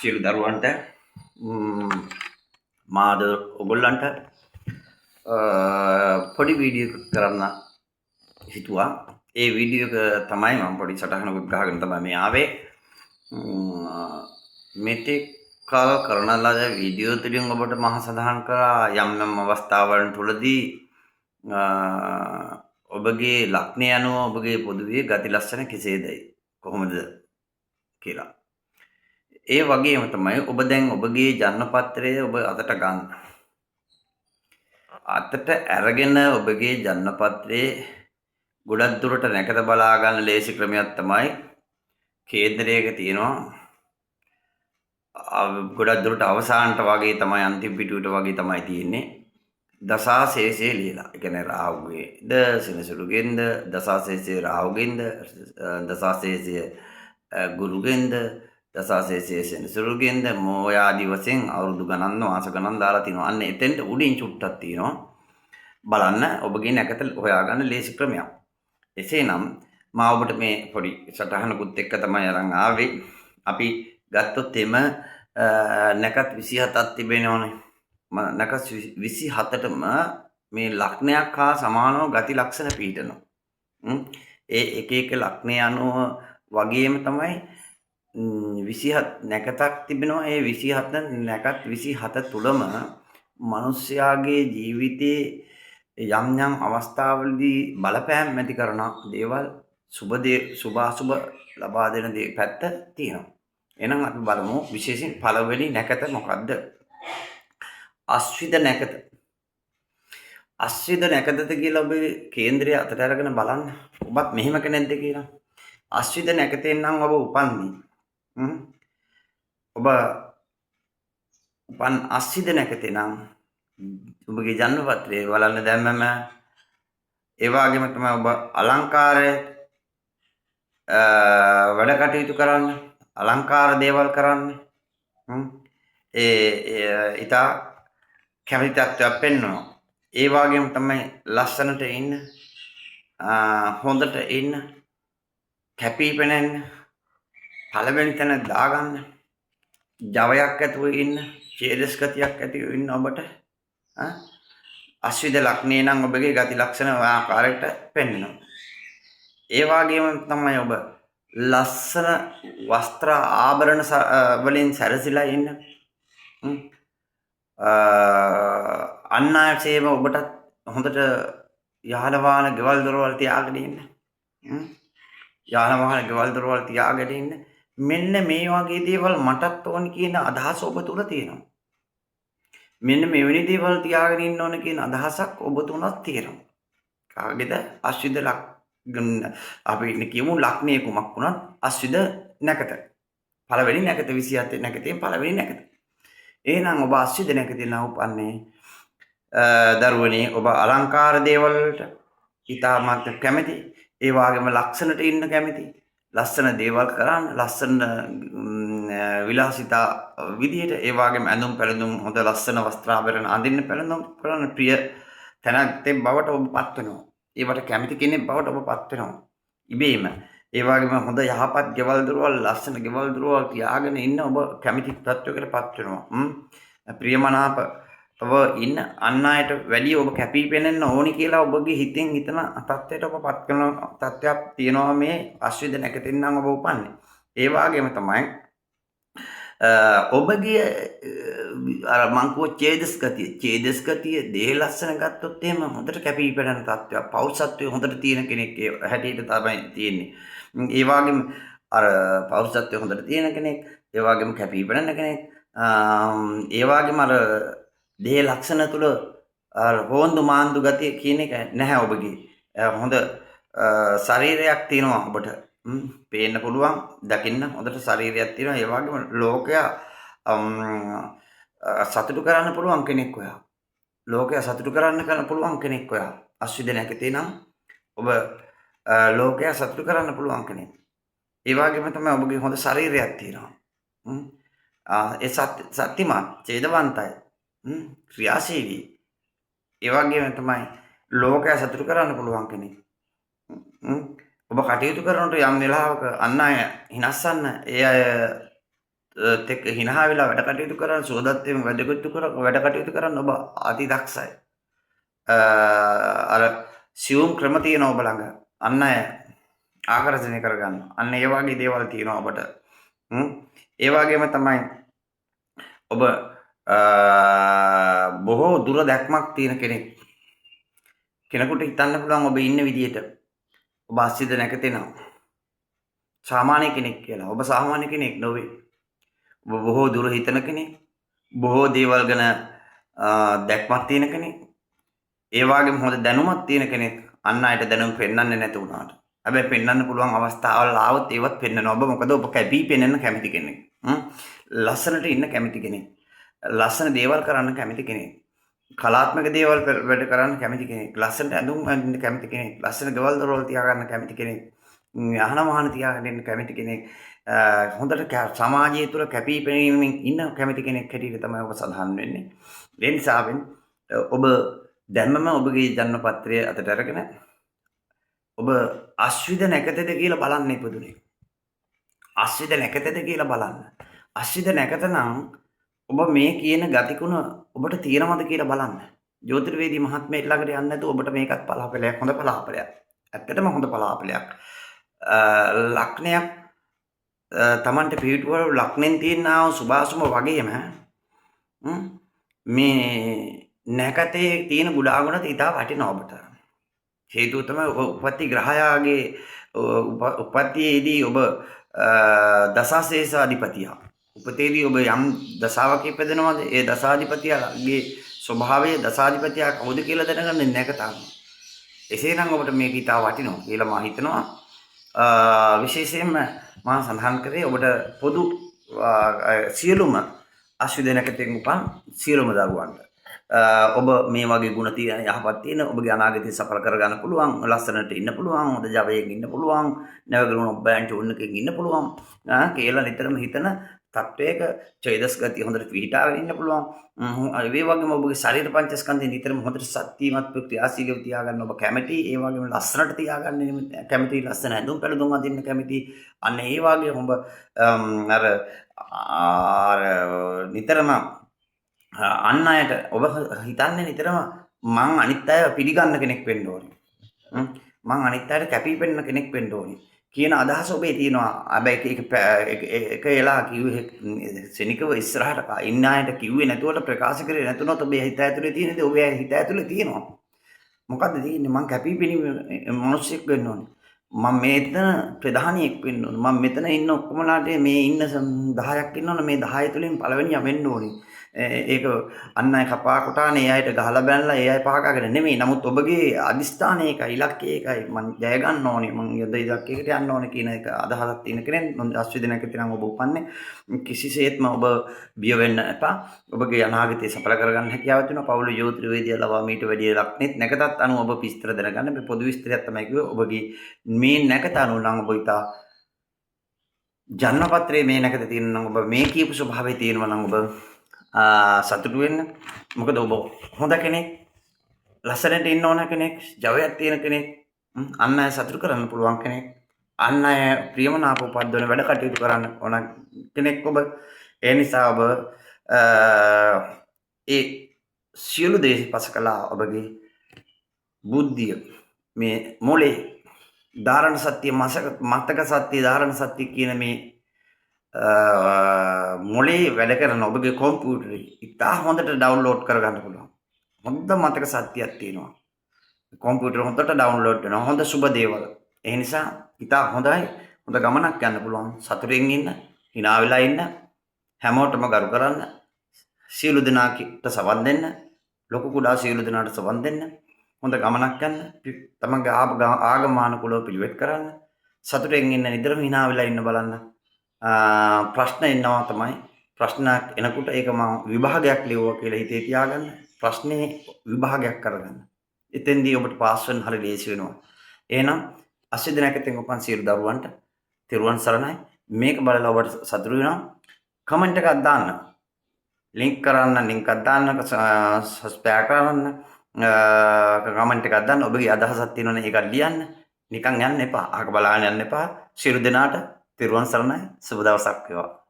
සියලු දරුවන්ට මා අද ඔයගොල්ලන්ට පොඩි වීඩියෝ එකක් කරන්න හිතුවා. ඒ වීඩියෝ එක තමයි මම පොඩි සටහනකුත් ගහගෙන තමයි මේ ආවේ. මෙතෙක් කල් කරන ලද වීඩියෝ තුලින් ඔබට මහ සඳහන් කරා යම් යම් අවස්ථාවල් තුලදී ඔබගේ ලග්නය අනුව ඔබගේ පොදුවේ ගති ලක්ෂණ කෙසේදයි කොහොමද කියලා. ඒ වගේම තමයි ඔබ දැන් ඔබගේ ජන්ම පත්‍රය ඔබ අතට ගන්න. අතට අරගෙන ඔබගේ ජන්ම පත්‍රයේ ගොඩක් දුරට නැකත බලා ගන්න ලේසි ක්‍රමයක් තමයි කේන්දරයක තියෙනවා. ගොඩක් දුරට අවසානට වගේ තමයි, අන්තිම පිටුවට වගේ තමයි තියෙන්නේ. දසා ශේෂය ලියලා. ඒ කියන්නේ රාහුගේද සෙනසුරුගෙන්ද, දසා ශේෂය රාහුගෙන්ද, දසා ශේෂය ගුරුගෙන්ද, දසා ශේෂය සෙනසුරුගෙන්ද, මෝය ආදි වශයෙන් අවුරුදු ගණන් මාස ගණන් දාලා තිනවා. අන්න එතෙන්ට උඩින් චුට්ටක් තියෙනවා. බලන්න ඔබගේ නැකත හොයාගන්න ලේසි ක්‍රමයක්. එසේනම් මා ඔබට මේ පොඩි සටහනකුත් එක්ක තමයි අරන් ආවේ. අපි ගත්තොත් එම නැකත් 27ක් තිබෙනවනේ. නැකත් 27ටම මේ ලග්නයක් හා සමානව ගති ලක්ෂණ පිහිටනවා. ඒ එක එක ලග්නය අනුව වගේම තමයි 27 නැකතක් තිබෙනවා. ඒ 27 නැකත් 27 තුලම මිනිස්යාගේ ජීවිතේ යම් යම් අවස්ථාවලදී බලපෑම් ඇති කරන දේවල්, සුබ දේ, සුභ අසුභ ලබා දෙන දේ පැත්ත තියෙනවා. එහෙනම් අපි බලමු විශේෂයෙන් පළවෙනි නැකත මොකද්ද? අශ්විත නැකත. අශ්විත නැකතද කියලා ඔබ කේන්දරය අතට අරගෙන බලන්න. ඔබත් මෙහෙම කෙනෙක්ද කියලා. අශ්විත නැකතෙන් නම් ඔබ උපන්නේ. ඔබ උපන් අශ්විත නැකතේ නම් ඔබගේ ජන්ම පත්‍රය බලන්න දැම්මම, ඒ වගේම තමයි ඔබ අලංකාරය වැඩ කටයුතු කරන්න, අලංකාර දේවල් කරන්න ඒ ඉතා කැමති තත්ත්වයක් පෙන්වනවා. ඒ වගේම තමයි ලස්සනට ඉන්න, හොඳට ඉන්න, කැපී පෙනෙන්න, පළවෙනි තැන දාගන්න, ජවයක් ඇතුව ඉන්න, චේලස් ගතියක් ඇතිව ඉන්න ඔබට අශ්විත ලග්නේ නම් ඔබගේ ගති ලක්ෂණ ආකාරයට පෙන්වනවා. ඒ වගේම තමයි ඔබ ලස්සන වස්ත්‍ර ආභරණ වලින් සැරසිලා ඉන්න, අන් අයසේම ඔබටත් හොඳට යාන වාහන ගෙවල් දොරවල් තියාගෙන ඉන්න. යාන වාහන ගෙවල් දොරවල් තියාගෙන ඉන්න. මෙන්න මේ වගේ දේවල් මටත් ඕන කියන අදහස ඔබ තුල තියෙනවා. මෙන්න මෙවැනි දේවල් තියාගෙන ඉන්න ඕන කියන අදහසක් ඔබ තුලත් තියෙනවා. කාගේද? අශ්විත ලග්න අපි කියමු ලග්නයේ කුමක් වුණත් අශ්විත නැකත. පළවෙනි නැකත 27 නැකතෙන් පළවෙනි නැකත. එහෙනම් ඔබ අශ්විත නැකතේ නම් උපන්නේ දරුවනේ, ඔබ අලංකාර දේවල් වලට ඉතාමත් කැමති. ඒ වගේම ලක්ෂණට ඉන්න කැමති. ලස්සන දේවල් කරන්න, ලස්සන විලාසිතා විදියට, ඒ වගේම ඇඳුම් පැළඳුම් හොඳ ලස්සන වස්ත්‍රාභරණ අඳින්න පැළඳුම් කරන්න ප්‍රිය තැනැත්තෙක් බවට ඔබ පත් වෙනවා. ඒවට කැමති කෙනෙක් බවට ඔබ පත් වෙනවා. ඉබේම. ඒ වගේම හොඳ යහපත් ගෙවල් දොරවල්, ලස්සන ගෙවල් දොරවල් තියාගෙන ඉන්න ඔබ කැමති තත්වයකට පත් වෙනවා. ප්‍රියමනාප ඔබ ඉන්න අන් අයට වැඩිය ඔබ කැපී පෙනෙන්න ඕනි කියලා ඔබගේ හිතෙන් හිතන තත්ත්වයට ඔබ පත් කරන තත්ත්වයක් තියෙනවා මේ අශ්විත නැකතින් නම් ඔබ උපන්නේ. ඒ වගේම තමයි ඔබගේ අර මං කිව්ව චේදස් ගතිය, චේදස් ගතිය, දේහ ලස්සන ගත්තොත් එහෙම හොඳට කැපී පෙනෙන තත්ත්වයක්, පෞරුෂත්වය හොඳට තියෙන කෙනෙක් හැටියට තමයි තියෙන්නේ. ඒ වගේම අර පෞරුෂත්වය හොඳට තියෙන කෙනෙක්, ඒ වගේම කැපී පෙනෙන කෙනෙක්, ඒ වගේම අර දේහ ලක්ෂණ තුල අර හෝන්දු මාන්දු ගතිය කියන එක නැහැ ඔබගේ. හොඳ ශරීරයක් තියෙනවා ඔබට. පේන්න පුළුවන්, දකින්න හොඳට ශරීරයක් තියෙනවා. ඒ වගේම ලෝකයා සතුටු කරන්න පුළුවන් කෙනෙක් ඔයා. ලෝකයා සතුටු කරන්න පුළුවන් කෙනෙක් ඔයා. අශ්විත නැකතේ නම් ඔබ ලෝකයා සතුටු කරන්න පුළුවන් කෙනෙක්. ඒ වගේම තමයි ඔබගේ හොඳ ශරීරයක් තියෙනවා. ඒ සත්‍යමත්, ඡේදවන්තයි, ක්‍රියාශීලී. ඒ වගේම තමයි ලෝකයා සතුටු කරන්න පුළුවන් කෙනෙක්. ඔබ කටයුතු කරනකොට යම් වෙලාවක අන් අය හිනස්සන්න, ඒ අය එක්ක හිනහා වෙලා වැඩ කටයුතු කරන්න, සුවදත්වයෙන් වැඩ කටයුතු කර වැඩ කටයුතු කරන්න ඔබ අති දක්ෂයි. අර සියුම් ක්‍රම තියෙන ඔබ ළඟ. අන්න අය ආකර්ෂණය කරගන්න. අන්න ඒ වගේ දේවල් තියෙනවා ඔබට. ඒ වගේම තමයි ඔබ බොහෝ දුර දැක්මක් තියෙන කෙනෙක්. කෙනෙකුට හිතන්න පුළුවන් ඔබ ඉන්න විදියට ඔබ අස්සිද නැකතෙනවා සාමාන්‍ය කෙනෙක් කියලා. ඔබ සාමාන්‍ය කෙනෙක් නොවේ. ඔබ බොහෝ දුර හිතන කෙනෙක්. බොහෝ දේවල් ගැන දැක්මක් තියෙන කෙනෙක්. ඒ වගේම හොඳ දැනුමක් තියෙන කෙනෙක්. අන් අයට දැනුම් පෙන්වන්නේ නැති වුණාට. හැබැයි පෙන්වන්න පුළුවන් අවස්ථාවල් ආවොත් ඒවත් පෙන්වනවා. ඔබ මොකද ඔබ කැපී පෙනෙන්න කැමති කෙනෙක්. ලස්සනට ඉන්න කැමති කෙනෙක්. ලස්සන දේවල් කරන්න කැමති කෙනෙක්. කලාත්මක දේවල් වැඩ කරන්න කැමති කෙනෙක්. ලස්සනට ඇඳුම් අඳින්න කැමති කෙනෙක්. ලස්සන ගෙවල් දොරවල් තියාගන්න කැමති කෙනෙක්. අහන මහන තියාගෙන ඉන්න කැමති කෙනෙක්. හොඳට සමාජය තුළ කැපී පෙනීමෙන් ඉන්න කැමති කෙනෙක් හැටියට තමයි ඔබ සඳහන් වෙන්නේ. ඒ නිසාවෙන් ඔබ දැම්මම ඔබගේ ජන්ම පත්‍රය අතට අරගෙන ඔබ අශ්විද නැකතද කියලා බලන්න ඉපදුනේ. අශ්විද නැකතද කියලා බලන්න. අශ්විද නැකත නම් ඔබ මේ කියන ගතිගුණ ඔබට තියෙනවද කියලා බලන්න. ජ්‍යොතිර්වේදී මහත්මයෙක් ළඟට යන්නේ නැතුව ඔබට මේකත් පලාපලයක්, හොඳ පලාපලයක්. ඇත්තටම හොඳ පලාපලයක්. ලක්නයක් තමන්ට පිහිටුවල ලක්නෙන් තියෙනා වූ සුභාසුභ වගේම මේ නැකතේ තියෙන ගුණාගුණත් ඉතා වටිනවා ඔබට. හේතුව තමයි උප්පත්ති ග්‍රහයාගේ උප්පත්තියේදී ඔබ දසාශේෂාධිපතියා. උපතේදී ඔබ යම් දසාවක ඉපදෙනවද ඒ දසාධිපතියාගේ ස්වභාවය, දසාධිපතියා කවුද කියලා දැනගන්න නැකත අනුව. එසේනම් ඔබට මේක ඉතා වටිනවා කියලා මා හිතනවා. විශේෂයෙන්ම මා සඳහන් කරේ ඔබට පොදු සියලුම අශ්විද නැකතෙන් උපන් සියලුම දරුවන්ට ඔබ මේ වගේ ගුණ තියෙන, යහපත් තියෙන, ඔබගේ අනාගතය සඵල කරගන්න පුළුවන්, ලස්සනට ඉන්න පුළුවන්, හොඳ ජවයෙන් ඉන්න පුළුවන්, නැවගලුණ ඔබ්බයන්ට උන්නකෙන් ඉන්න පුළුවන් කියලා නිතරම හිතන තත්වයක චේතස් ගතිය හොඳට පිහිටාගෙන ඉන්න පුළුවන්. ඒ වගේම ඔබගේ ශරීර පංචස්කන්ධය නිතරම හොඳට ශක්තිමත්ව ක්‍රියාශීලීව තියාගන්න ඔබ කැමති. ඒ වගේම ලස්සනට තියාගන්න කැමති, ලස්සන ඇඳුම් පැළඳුම් අඳින්න කැමති. අන්න ඒ වගේ ඔබ අර අර නිතරම අන් අයට ඔබ හිතන්නේ නිතරම මං අනිත් අය පිළිගන්න කෙනෙක් වෙන්න ඕනේ. මං අනිත් අයට කැපී පෙනෙන කෙනෙක් වෙන්න ඕනේ කියන අදහස ඔබේ තියෙනවා. හැබැයි ඒක එක වෙලා කිව්වේ සෙනිකව ඉස්සරහට ඉන්න අයට කිව්වේ නැතුවට, ප්‍රකාශ කරේ නැතුනොත් ඔබේ හිත ඇතුලේ තියෙන දේ ඔබේ හිත ඇතුලේ තියෙනවා. මොකද්ද තියෙන්නේ? මං කැපී පෙනීම මිනිස්සෙක් වෙන්න ඕනේ. මං මෙතන ප්‍රධානියෙක් වෙන්න ඕනේ. මං මෙතන ඉන්න ඔක්කොමලාට මේ ඉන්න 10ක් ඉන්නවනේ, මේ 10 තුලින් පළවෙනියා වෙන්න ඕනේ. ඒක අන් අය කපා කොටාන ඒ අයට ගහලා බැනලා ඒ අය පහකගෙන නෙමෙයි. නමුත් ඔබගේ අදිස්ථානය ඒකයි, ඉලක්කය ඒකයි. මං ජය ගන්න ඕනේ, මං යද ඉලක්කයකට යන්න ඕනේ කියන එක අදහසක් තියෙන කෙනෙක්. අශ්විද නැකතේ නම් ඔබ උපන්නේ කිසිසේත්ම ඔබ බිය වෙන්න එපා. ඔබගේ අනාගතය සඵල කරගන්න හැකියාව තියෙනවා. පවුල ජ්‍යොතිර්වේදියා ලවා මීට වැඩිය ලක්නෙත් නැකතත් අනුව ඔබ විස්තර දැනගන්න. මේ පොදු විස්තරයක් තමයි කිව්වේ. ඔබගේ මේ නැකත අනුව නම් ඔබ ඉතා ජන්මපත්‍රයේ මේ නැකත තියෙන නම් ඔබ මේ කියපු ස්වභාවය තියෙනවා නම් ඔබ සතුටු වෙන්න. මොකද ඔබ හොඳ කෙනෙක්, ලස්සනට ඉන්න ඕන කෙනෙක්, ජවයක් තියෙන කෙනෙක්, අන් අය සතුටු කරන්න පුළුවන් කෙනෙක්, අන් අය ප්‍රියමනාප උපද්දවන වැඩ කටයුතු කරන්න ඕන කෙනෙක් ඔබ. ඒ නිසා ඔබ ඒ සියලු දේ පස කළා ඔබගේ බුද්ධිය මේ මොලේ ධාරණ සත්‍ය, මතක සත්‍ය, ධාරණ සත්‍ය කියන මේ මොලේ වැඩ කරන ඔබගේ කොම්පියුටරේ ඉතා හොඳට ඩවුන්ලෝඩ් කරගන්න පුළුවන්. හොඳ මතක සත්‍යයක් තියෙනවා. කොම්පියුටර් හොඳට ඩවුන්ලෝඩ් වෙනවා. හොඳ සුබ දේවල්. ඒ නිසා ඉතා හොඳයි. හොඳ ගමනක් යන්න පුළුවන්. සතුටින් ඉන්න, හිනා වෙලා ඉන්න, හැමෝටම ගරු කරන්න, සියලු දෙනාට සවන් දෙන්න, ලොකු කුඩා සියලු දෙනාට සවන් දෙන්න, හොඳ ගමනක් යන්න, තමන්ගේ ආගමානුකූලව පිළිවෙත් කරන්න, සතුටෙන් ඉන්න, නිතරම හිනා වෙලා ඉන්න බලන්න. ප්‍රශ්න එනවා තමයි. ප්‍රශ්නයක් එනකොට ඒක මම විභාගයක් ලියුවා කියලා හිතේ තියාගන්න. ප්‍රශ්නේ විභාගයක් කරගන්න. එතෙන්දී ඔබට පාස් වෙන්න හරි ලේසි වෙනවා. එහෙනම් අශ්විද නැකතෙන් උපන් සියලු දරුවන්ට තෙරුවන් සරණයි. මේක බලලා ඔබට සතුටු වෙනවා. කමෙන්ට් එකක් දාන්න. ලින්ක් කරන්න, ලින්ක් එකක් දාන්න, සබ්ස්ක්‍රයිබ් කරන්න, කමෙන්ට් එකක් දාන්න. ඔබගේ අදහසක් තියෙනවනේ ඒක ලියන්න. නිකන් යන්න එපා. අහක බලාගෙන යන්න එපා. සියලු දෙනාට තෙරුවන් සරණයි. සුබ දවසක් වේවා.